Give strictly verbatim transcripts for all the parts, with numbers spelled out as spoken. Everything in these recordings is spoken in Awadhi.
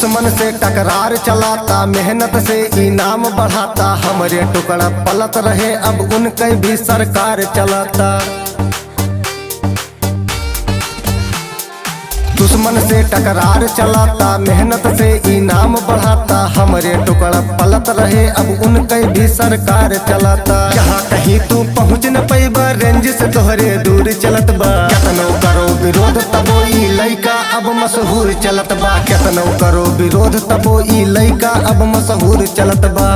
दुश्मन से टकरार चलाता, मेहनत से इनाम बढ़ाता। हमरे टुकड़ा पलत रहे, अब उनके भी सरकार चलाता। दुश्मन से टकरार चलाता, मेहनत से इनाम बढ़ाता। हमरे टुकड़ा पलत रहे, अब उनके भी सरकार चलाता। जहाँ कहीं तू पहुँच न पैबा, रेंज से तोहरे दूर चलत बा। केतनो करो विरोध, तबो ई लइका अब मशहूर चलत बा। केतनो करो विरोध, तबो ई लइका अब मशहूर चलत बा।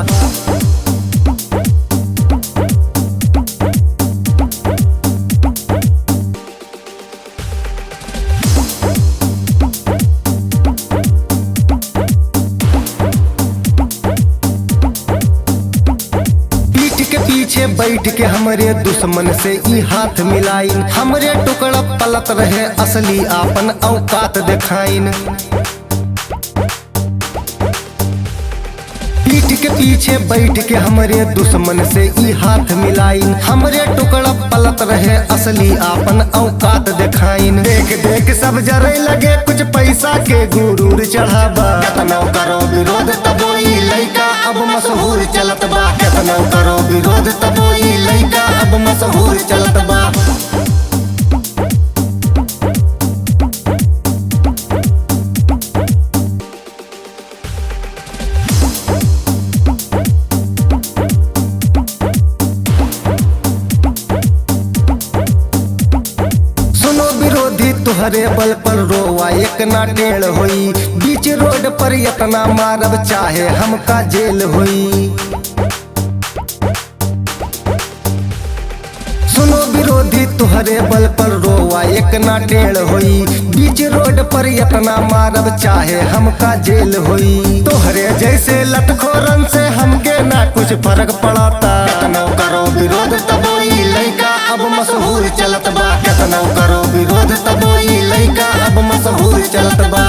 पीठ के पीछे बैठ के हमरे दुश्मन से ई हाथ मिलाइन। हमरे टुकड़ा पलत रहे, असली आपन औकात देखाइन। पीठ के पीछे बैठ के हमरे दुश्मन से ई हाथ मिलाइन। हमरे टुकड़ा पलत रहे, असली आपन औकात देखाइन। देख देख सब जरे लगे, कुछ पैसा के गुरूर चढ़ाबा। केतनो करो विरोध, तबो ई लइका अब मशहूर चलत बा। केतनो करो विरोध, तबो ई लइका अब मशहूर चलत बा। सुनो विरोधी, तोहरे बल पर रोवा एक ना टेढ़ होई। बीच रोड पर इतना मारब, चाहे हमका जेल होई। सुनो विरोधी, तोहरे बल पर रोवा एक ना टेढ़ होई। बीच रोड पर इतना मारब, चाहे हमका जेल होई। तोहरे जैसे लतखोरन से हमके ना कुछ फर्क पड़ता। केतनो करो विरोध, तबो ई लइका अब मशहूर चलत बा। केतनो करो विरोध, तबो ई लइका अब मशहूर चलत बा।